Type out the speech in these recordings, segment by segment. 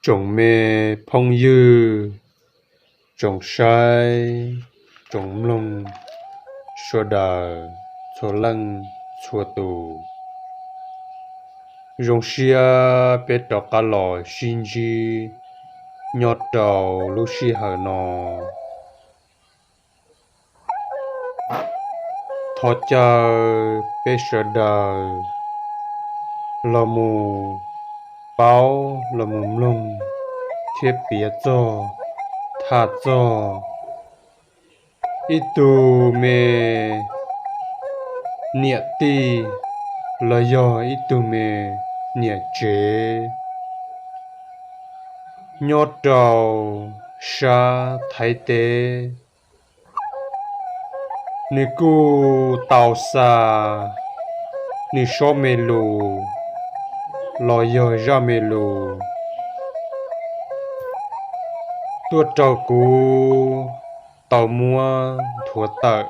Tsoom me phooj ywg, tsoom saib, tsoom mloog sawv daws txhua leej txhua tus, zoo siab peb rov qab los sib ntsib nyob rau lub sij hawm no. Thov caw peb sawv daws los mus paub, los mus mloog thiab piav txog, tham txog ib tug me niam tij los yog ib tug me niam tsev nyob rau sab Thaib teb. Nws kuj tau xa nws sob me lus los yog zaj me lus tuaj rau kuv tau muab nthuav tawm,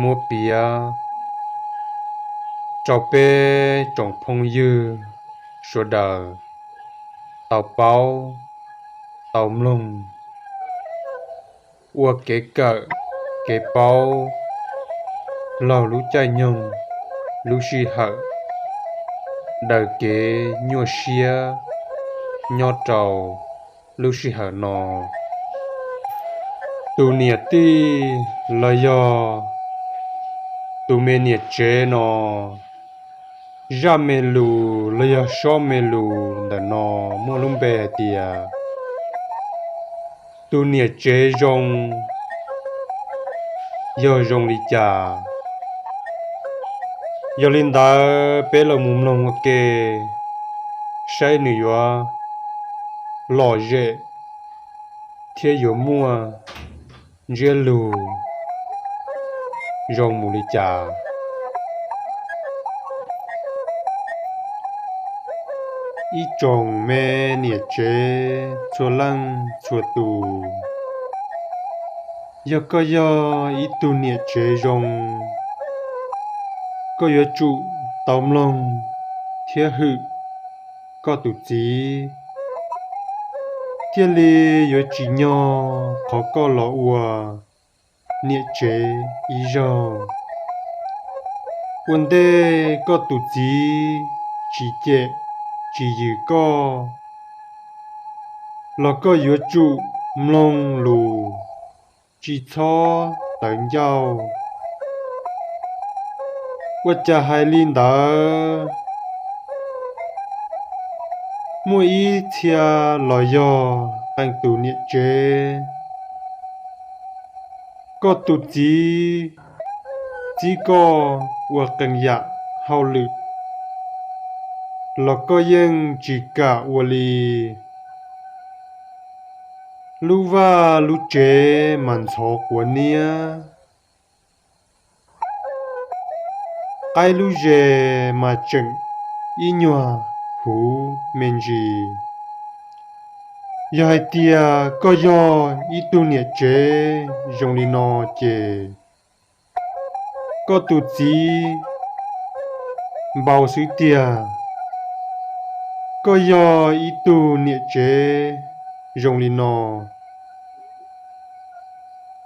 muab piav rau peb tsoom phooj ywg sawv daws tau paub, tau mloog, ua kev kawm kev paub laug lub caij nyoog, lub sij hawm daws kev nyuaj siab nyob rau lub sij hawm no. Tus niam tij los yog tus me niam tsev no, zaj me lus los yog sob me lus ntawm no muaj lub npe hais tias tus niam tsev zoo yog zoo li cas. Yog li ntawd peb los mus mloog ua ke saib nws yuav lom zem thiab yuav muaj ntsiab lus zoo mus li cas. Ib tsoom me niam tsev txhua leej txhua tus, yog koj yog ib tug niam tsev zoo, koj yuav tsum tau mloog thiab hwm koj tus txiv, thiaj li yuav tsim nyog qhov koj los ua niam tsev ib zaug. Ua ntej koj tus txiv tsis cem tsis yws koj los koj yuav tsum mloog lus, tsis txhob tawv ncauj. Ua cas hais li ntawd, muaj ib txhia los yog qee tus niam tsev, koj tus txiv txib koj ua qee yam hauj lwm los koj yeej tsis kam ua li. Lub vaj lub tsev mas ntxhov quav niab, qaib lub zes mas tseem ib nyuag huv me ntsis. Yog hais tias koj yog ib tug niam tsev zoo li no ces koj tus txiv npau xwb tiag. Koj yog ib tug niam tsev zoo li no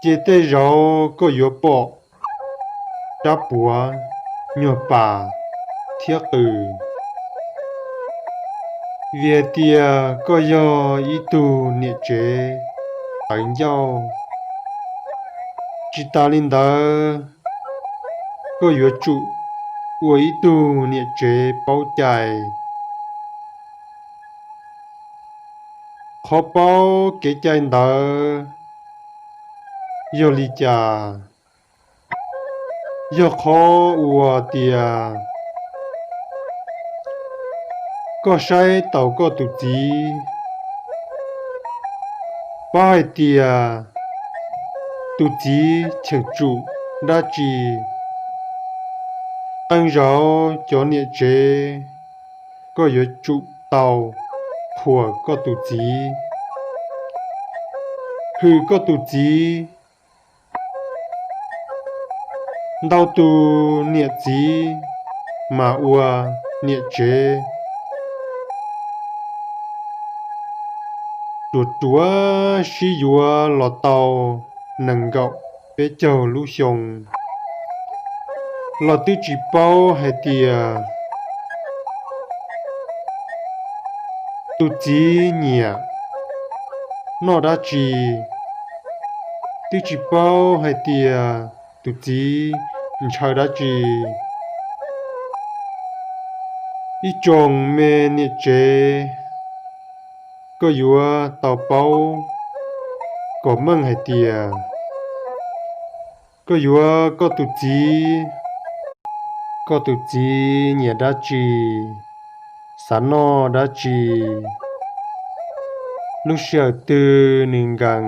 ces tej zaum koj yuav pom rab puav nyuag pas thiab qws, vim hais tias koj yog ib tug niam tsev tawv ncauj. Tsis tas li ntawd, koj yuav tsum ua ib tug niam tsev paub cai. Qhov paub kev cai ntawd yog li cas? Yog qhov uas tias koj saib taus koj tus txiv, paub hais tias tus txiv cheem tsum dab tsi. Qee zaus cov niam tsev, koj yuav tsum tau qhuas koj tus txiv, hwm koj tus txiv. Ntau tus niam txiv mas ua niam tsev ruam ruam sib yuav los tau nees nkaum peb caug lub xyoo los twb tsis paub hais tias tus txiv nyiam noj dab tsi, twb tsis paub hais tias tus txiv ntshaw dab tsi. Ib tsoom me niam tsev, koj yuav tau paub kom meej hais tias koj yuav koj tus txiv, koj tus txiv nyiam dab tsi, xav noj dab tsi, lub sij hawm twg nws nkees,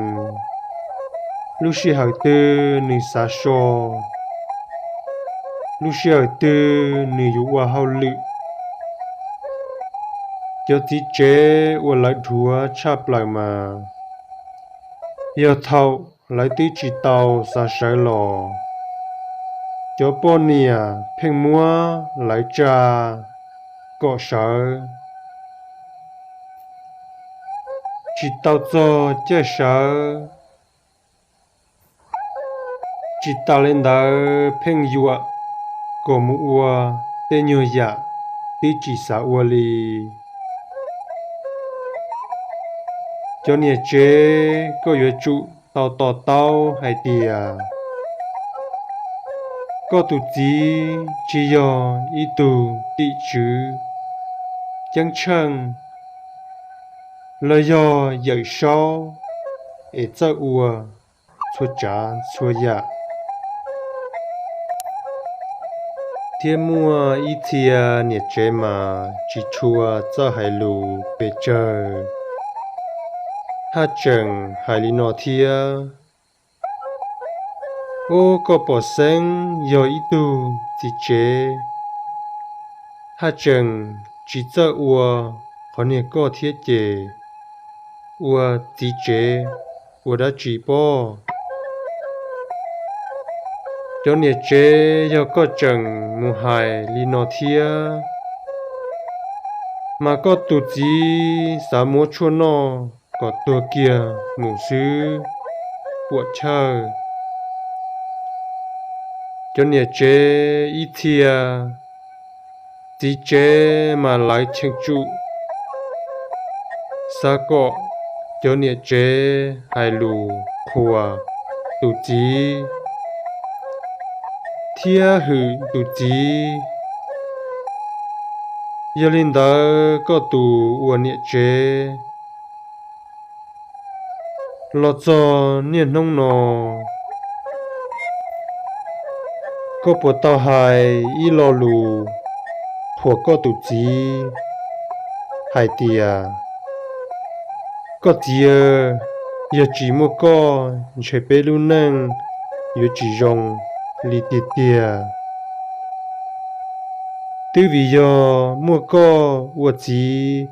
lub sij hawm twg nws xav so, lub sij hawm twg nws yuav ua hauj lwm. Cov txiv tsev uas lawv dhuav tshaj plaws mas yog thaum lawv twb tsis tau xav sawv los, cov poj niam pheej muab lawv tsa kom sawv, tsis tau txog caij sawv. Tsis tas li ntawd pheej yuam kom mus ua tej nyuag yam twb tsis xav ua li. Cov niam tsev, koj yuav tsum tau to taub hais tias koj tus txiv tsis yog ib tug tim tswv ceeb tsheej los yog Yawm Saub es txawj ua txhua tsav txhua yam. Thiab muaj ib txhia niam tsev mas tsis tshua txawj hais lus pes tsawg, haj tseem hais li no thiab: Ub, koj pom xeeb yog ib tug txiv tsev, haj tseem tsis txawj ua qhov niag koj thiab ces ua txiv tsev ua dab tsi pob? Cov niam tsev, yog koj tseem mus hais li no thiab mas koj tus txiv xav muab tshuaj noj kom tuag kiag mus xwb, puam chawj. Cov niam tsev ib txhia, txiv tsev mas lawv cheem tsum xav kom cov niam tsev hais lus qhuas tus txiv, thiab hwm tus txiv. Yog li ntawd koj tus ua niam tsev, los txog niaj hnub no, koj puas tau hais ib lo lus qhuas koj tus txiv hais tias: Koj txiv, yog tsis muaj koj ntshe peb lub neej yuav tsis zoo li tiag tiag. Twb vim yog muaj koj ua txiv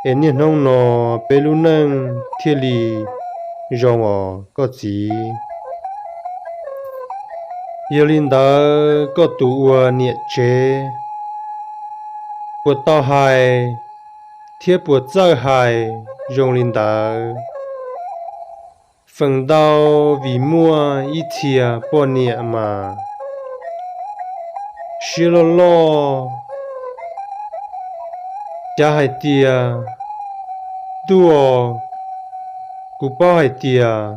es niaj hnub no peb lub neej thiaj li zoo os koj txiv. Yog li ntawd koj tus ua niam tsev, puas tau hais thiab puas txawj hais zoo li ntawd? Feem ntau vim muaj ib txhia poj niam mas siab loj loj, cav hais tias: Ntuj aw, kuv paub hais tias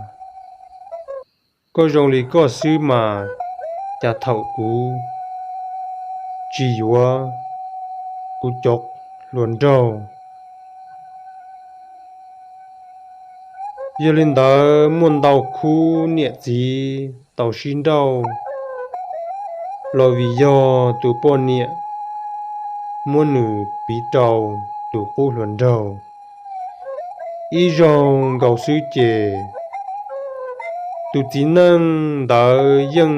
koj zoo li koj xwb mas cas thaum kuv tsis yuav kuv cov hluas nraug. Yog li ntawd muaj ntau khub niam txiv tau sib nrauj los vim yog tus poj niam muab nws piv rau tus qub hluas nraug. Ib zaug nkaus xwb ces tus txiv neej ntawd yeej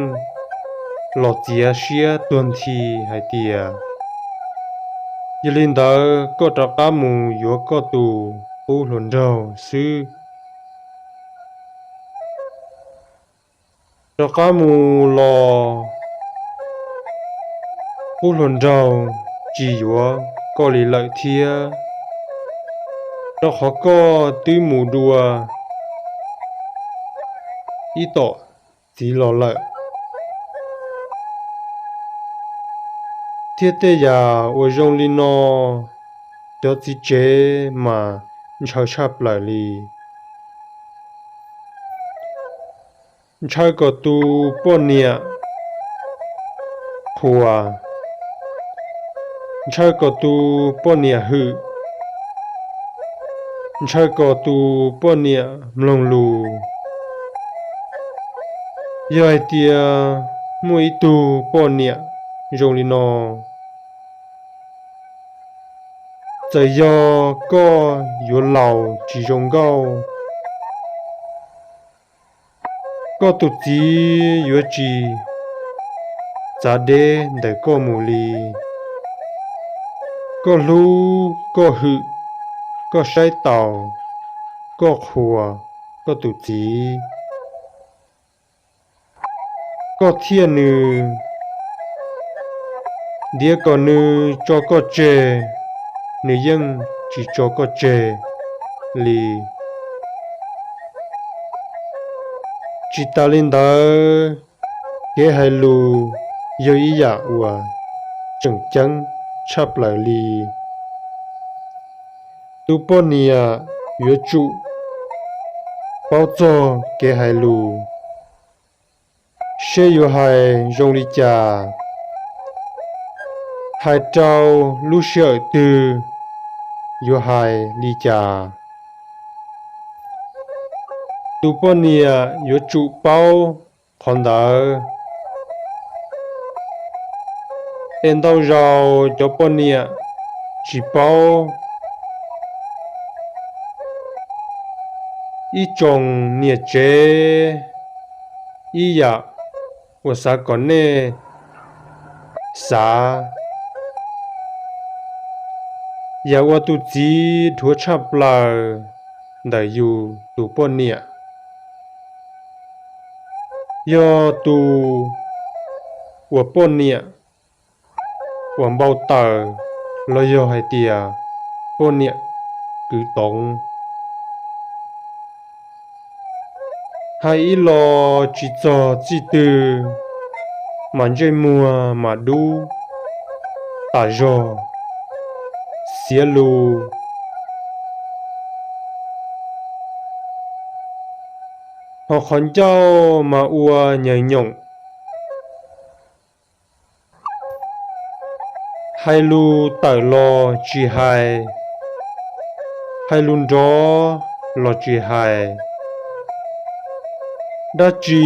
los txiav siab tuag nthi hais tias: Yog li ntawd koj rov qab mus yuav koj tus qub hluas nraug xwb. Rov qab mus los qub hluas nraug tsis yuav koj li lawm thiab. rau qhov koj twb mus dua ib tom txiv los lawm. Thiab tej yam uas zoo li no, cov txiv tsev mas ntshaw tshaj plaws li. Ntshaw kom tus poj niam qhuas, ntshaw kom tus poj niam hwm, ntshaw kom tus poj niam mloog lus. Yog hais tias muaj ib tug poj niam zoo li no, txawm yog koj yuav laus tsis zoo nkauj, koj tus txiv yuav tsis txav deb ntawm koj mus li. Koj hlub, koj hwm, koj saib taus, koj qhuas koj tus txiv, koj thiaj nws ntiav kom nws tso koj tseg, nws yeej tsis tso koj tseg li. Tsis tas li ntawd, kev hais lus yog ib yam uas tseem ceeb tshaj plaws li. Tus poj niam yuav tsum paub txog kev hais lus, seb yuav hais zoo li cas, hais rau lub sij hawm twg yuav hais li cas. Tus poj niam yuav tsum paub qhov ntawd, es ntau zaus cov poj niam tsis paub. Ib tsoom niam tsev, ib yam uas xav kom nej xav, yam uas tus txiv dhuav tshaj plaws ntawm yus tus poj niam yog tus uas poj niam uas npau taws los yog hais tias poj niam kwv toov. Hais ib los tsis txog txij twg mas ntsej muag mas dub tas zog, xiav lus, ho qhov ncauj mas ua nyaws nyoom. Hais lus tawm los tsis hais, hais lus nrov los tsis hais, dab tsi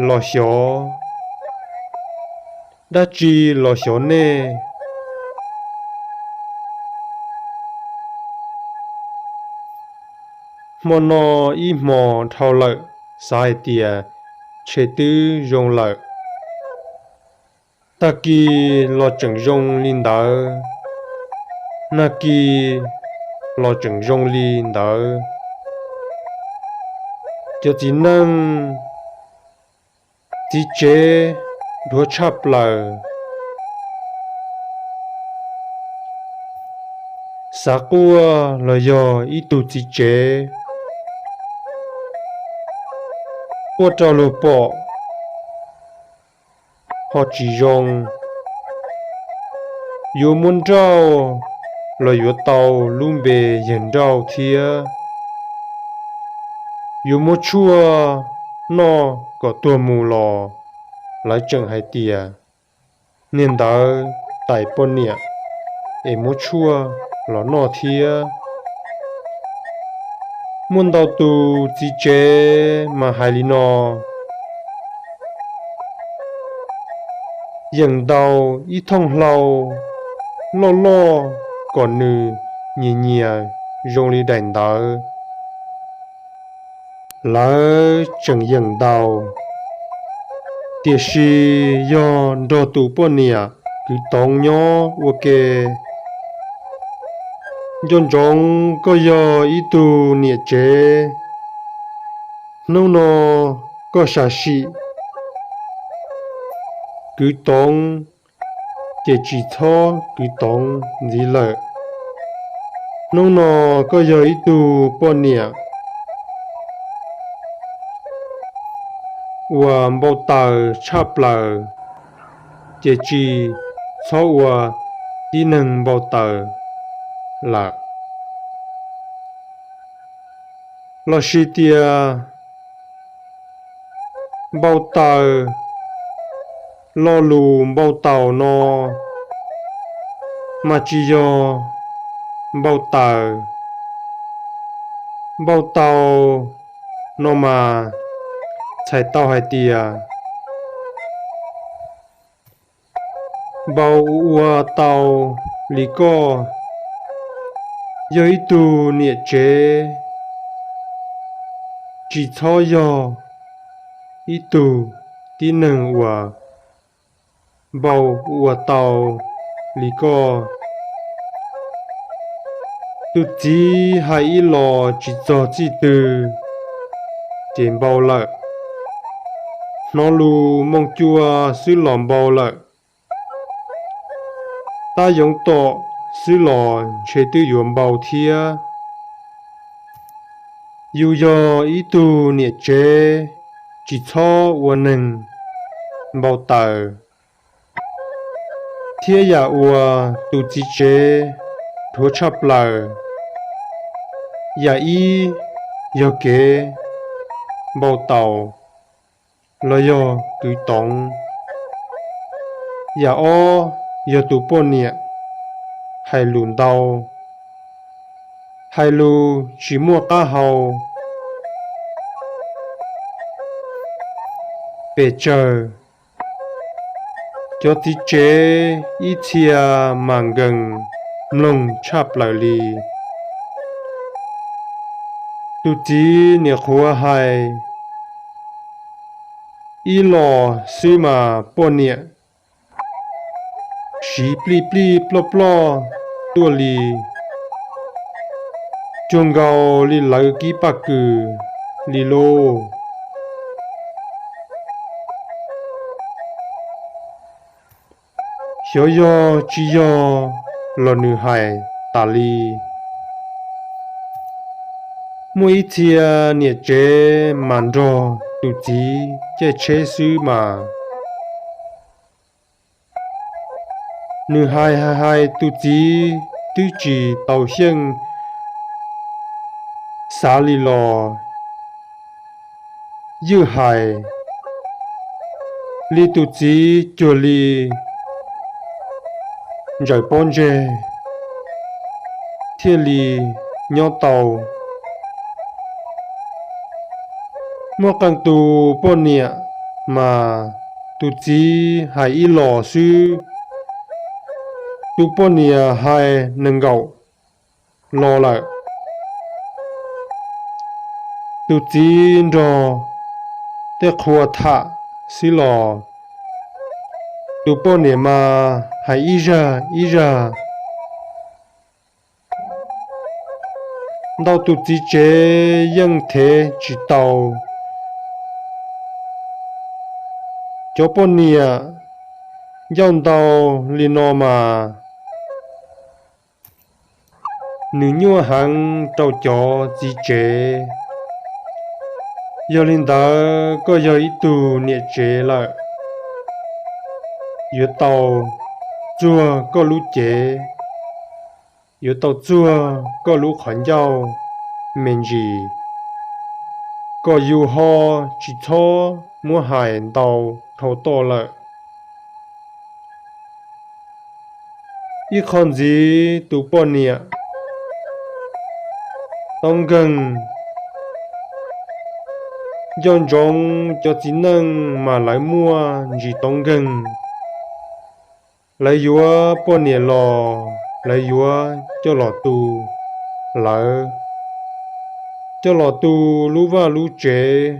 los xyov, dab tsi los xyov nej. Hmo no ib hmo dhau lawm, xav hais tias ntshe twb zoo lawm. Tag kis los tseem zoo li ntawd, nag kis los tseem zoo li ntawd. Cov txiv neej txiv tsev dhuav tshaj plaws, xav quaj los yog ib tug txiv tsev quaj rau luag pom ho tsis zoo. Yuav muab nrauj los yuav tau lub npe yawg nrauj thiab. Yuav muab tshuaj noj kom tuag mus los lawv tseem hais tias niag ntawd tais poj niam es muab tshuaj los noj thiab. Muaj ntau tus txiv tsev mas hais li no, yeem ntaus ib thooj hlau loj loj kom nws nyias nyias zoo li daim ntawv. Lawv tseem yeem ntaus, tiam sis yog nrog tus poj niam kwv toov nyob ua ke. Nco ntsoov koj yog ib tug niam tsev, hnub no koj sam sim kwv toov ces tsis txhob kwv toov ntxiv lawm. Hnub no koj yog ib tug poj niam uas npau taws tshaj plaws, ces tsis txhob ua tib neeg npau taws lawm. Los sis tias npau taws, lo lus npau taws no mas tsis yog npau taws. Npau taws no mas txhais tau hais tias npau ua tau li koj yog ib tug niam tsev, tsis txhob yog ib tug tib neeg uas npau ua tau li koj. Tus txiv hais ib los tsis txog txij twg ces npau lawm. Hnov lus moo cua xwb los npau lawm. Tab yoov tom xwb los ntshe twb yuav npau thiab. Yus yog ib tug niam tsev, tsis txhob ua neeg npau taws, thiab yam uas tus txiv tsev dhuav tshaj plaws. Yam ib yog kev npau taws los yog kwv toov. Yam ob yog tus poj niam hais lus ntau, hais lus tsis muaj qab hau. Pes tsawg, cov txiv tsev ib txhia mas nkees mloog tshaj plaws li. Tus txiv niam qhuav hais ib los xwb mas poj niam siv plij plij ploj ploj tuaj li, cuag nkaus li lawv kib paj kws li lauj. Xyov yog tsis yog los nws hais tas li. Muaj ib txhia niam tsev mas nrog tus txiv caij tsheb xwb mas nws hais hais hais tus txiv twb tsis tau xyeej xav li los ywj hais li tus txiv cuag li ntsaws pob ntseg thiaj li nyob tau. Muaj qee tus poj niam mas tus txiv hais ib los xwb, tus poj niam hais nees nkaum los lawm. Tus txiv nrog tej qhua tham xwb los tus poj niam mas hais ib zaj ib zaj. Ntau tus txiv tsev yeej thev tsis tau. Cov poj niam ncauj ntau li no mas nws nyuaj heev rau cov txiv tsev. Yog li ntawd koj yog ib tug niam tsev lawm, yuav tau txuag koj lub cev, yuav tau txuag koj lub qhov ncauj me ntsis, kom yus ho tsis txhob muab hais ntau dhau toj lawm. Ib qho ntxiv tus poj niam toob nkeeg, nco ntsoov cov txiv neej mas lawv muaj ntsis toob nkeeg. Lawv yuav poj niam los lawv yuav coj los tu lawv, coj los tu lub vaj lub tsev,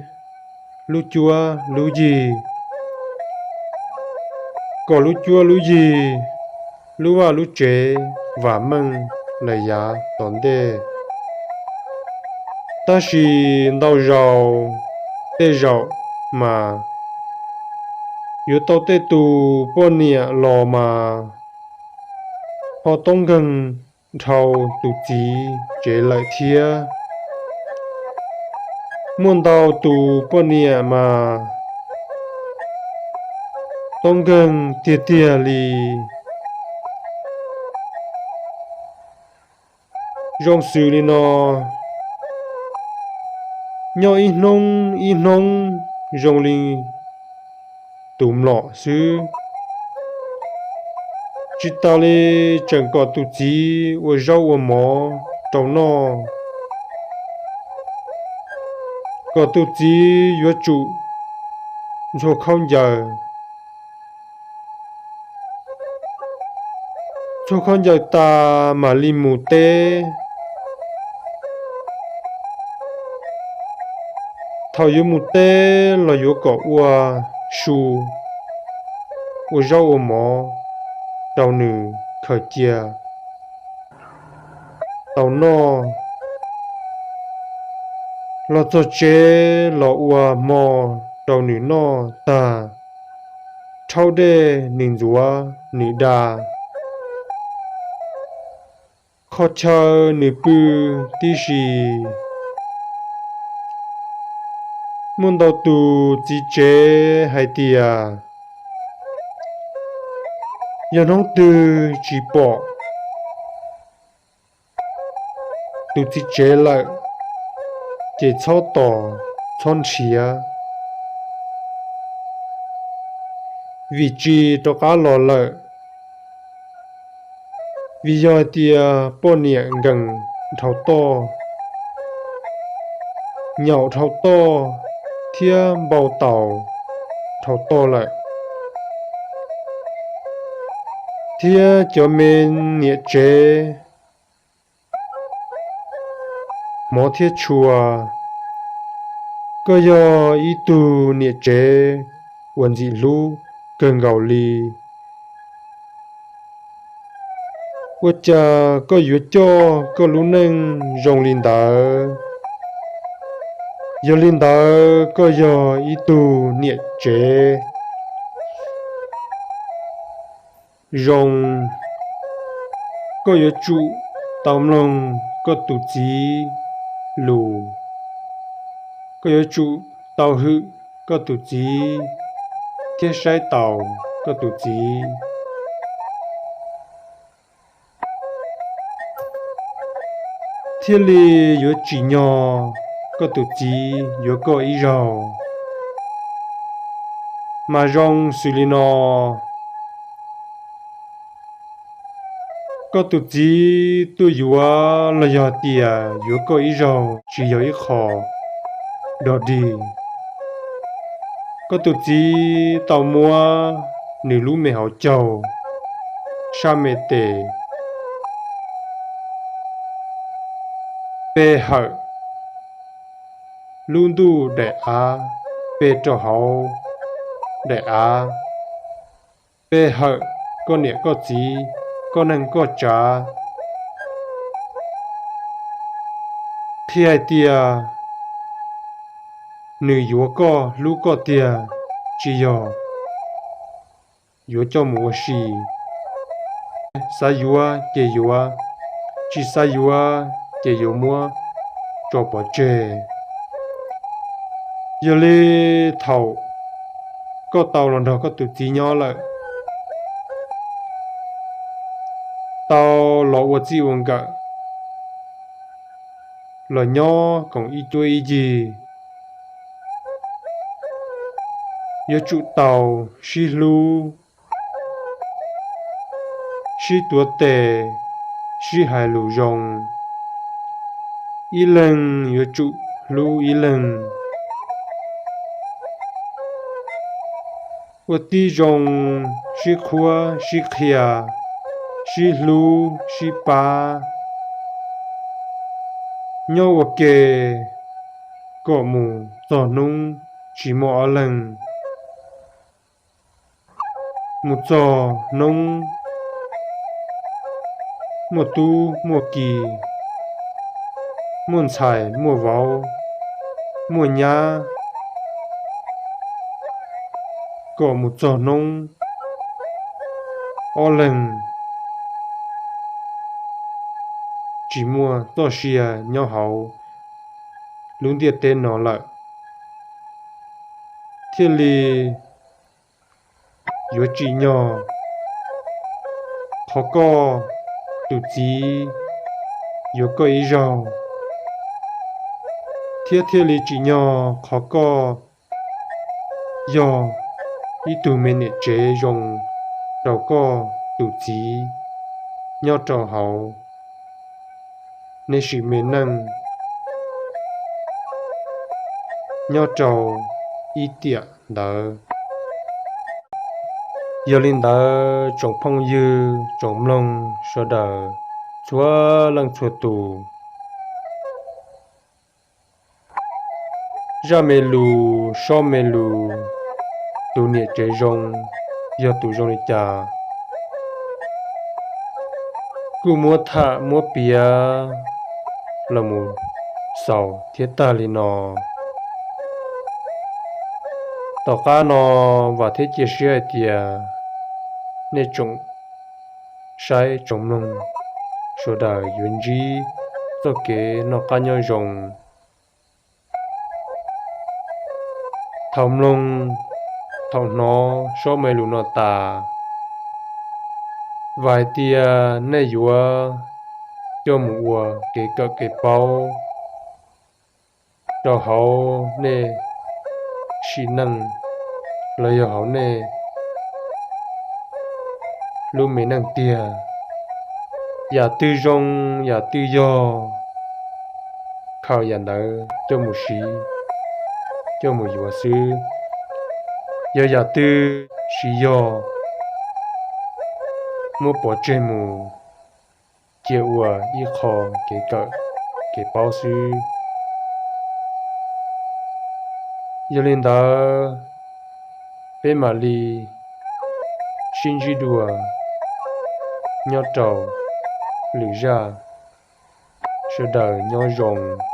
lub cuab lub yig, kom lub cuab lub yig, lub vaj lub tsev vam meej lawm yav tom ntej. Tab sis ntau zaus tej zaum mas yuav tau tej tus poj niam los mas ho toob nkeeg dhau tus txiv tsev lawm thiab. Muaj ntau tus poj niam mas toob nkeeg tiag tiag li. Zoo xws li no, nyob ib hnub ib hnub zoo li tus mlom xwb. Tsis tas li, tseem kom tus txiv ua zaub ua mov rau noj, kom tus txiv yuav tsum ntxhua khaub ncaws. Ntxhua khaub ncaws tas mam li mus teb. Thaum yuav mus teb los yuav kom ua su, ua zaub ua mov rau nws khaws cia tau noj. Los txog tsev los ua hmo rau nws noj tag, rhaub dej nws ntxuav nws da, qhov chaw nws pw tib si. Muaj ntau tus txiv tsev hais tias, yog hnub twg tsis pom tus txiv tsev lawm, ces txhob tos txhob nrhiav, vim tsis rov qab los lawm. Vim yog hais tias poj niam nkees dhau toj, nyaum dhau toj thiab npau taws dhau toj lawm. Thiab cov me niam tsev, hmov thiab tshua, koj yog ib tug niam tsev uas ntxim hlub kawg nkaus li. Ua cas koj yuav coj koj lub neej zoo li ntawd? Yog li ntawd koj yog ib tug niam tsev zoo, koj yuav tsum tau mloog koj tus txiv lus. Koj yuav tsum tau hwm koj tus txiv thiab saib taus koj tus txiv, thiaj li yuav tsim nyog koj tus txiv yuav koj ib zaug. Mas zoo xws li no, koj tus txiv tuaj yuav los yog tias yuav koj ib zaug tsis yog ib qho dog dig. Koj tus txiv tau muab nws lub me hauv caug sab me tes pe hawm lub ntuj daim av, pe rau hauv daim av, pe hawm koj niam koj txiv, koj neej koj tsav, qhia hais tias nws yuav koj, hlub koj tiag, tsis yog yuav coj mus ua si. Xav yuav ces yuav, tsis xav yuav ces yuav muab tso pov tseg. Yog li thaum koj tau los nrog koj tus txiv nyob lawm, tau los ua txij ua nkawm, los nyob koom ib cuab ib yig, yuav tsum tau sib hlub, sib tuav tes, sib hais lus zoo. Ib leeg yuav tsum hlub ib leeg, ua tib zoo sib qhuab sib qhia, sib hlub sib pab, nyob ua ke kom mus txog hnub tsis muaj ob leeg, mus txog hnub muaj tub muaj ki, muaj ntxhais muaj vauv, muaj nyab, kom mus txog hnub ob leeg tsis muaj txoj sia nyob hauv lub ntiaj teb no lawm, thiaj li yuav tsim nyog qhov koj tus txiv yuav koj ib zaug, thiab thiaj li tsim nyog qhov koj yog ib tug me niam tsev zoo rau koj tus txiv nyob rau hauv nej sim me neej nyob rau ib tiam ntawd. Yog li ntawd tsoom phooj ywg tsoom mloog sawv daws txhua leej txhua tus, zaj me lus sob me lus, tus niam tsev zoo yog tus zoo li cas, kuj muab tham muab piav los mus xaus thiab tag li no. Tom qab no vam thiab cia siab hais tias nej tsoom saib tsoom mloog sawv daws yuav ntsib txoj kev noj qab nyob zoo. Thaum mloog, thaum hnov sob me lus no tas, vam hais tias nej yuav coj mus ua kev kawm kev paub rau hauv nej sim neej los yog hauv nej lub me neej tiag. Yam twg zoo yam twg yog, khaws yam ntawd coj mus siv, coj mus yuav xwb. Yog yam twg tsis yog, muab pov tseg mus, cia ua ib qho kev kawm kev paub xwb. Yog li ntawd, peb mam li sib ntsib dua nyob rau lwm zaj. Sawv daws nyob zoo.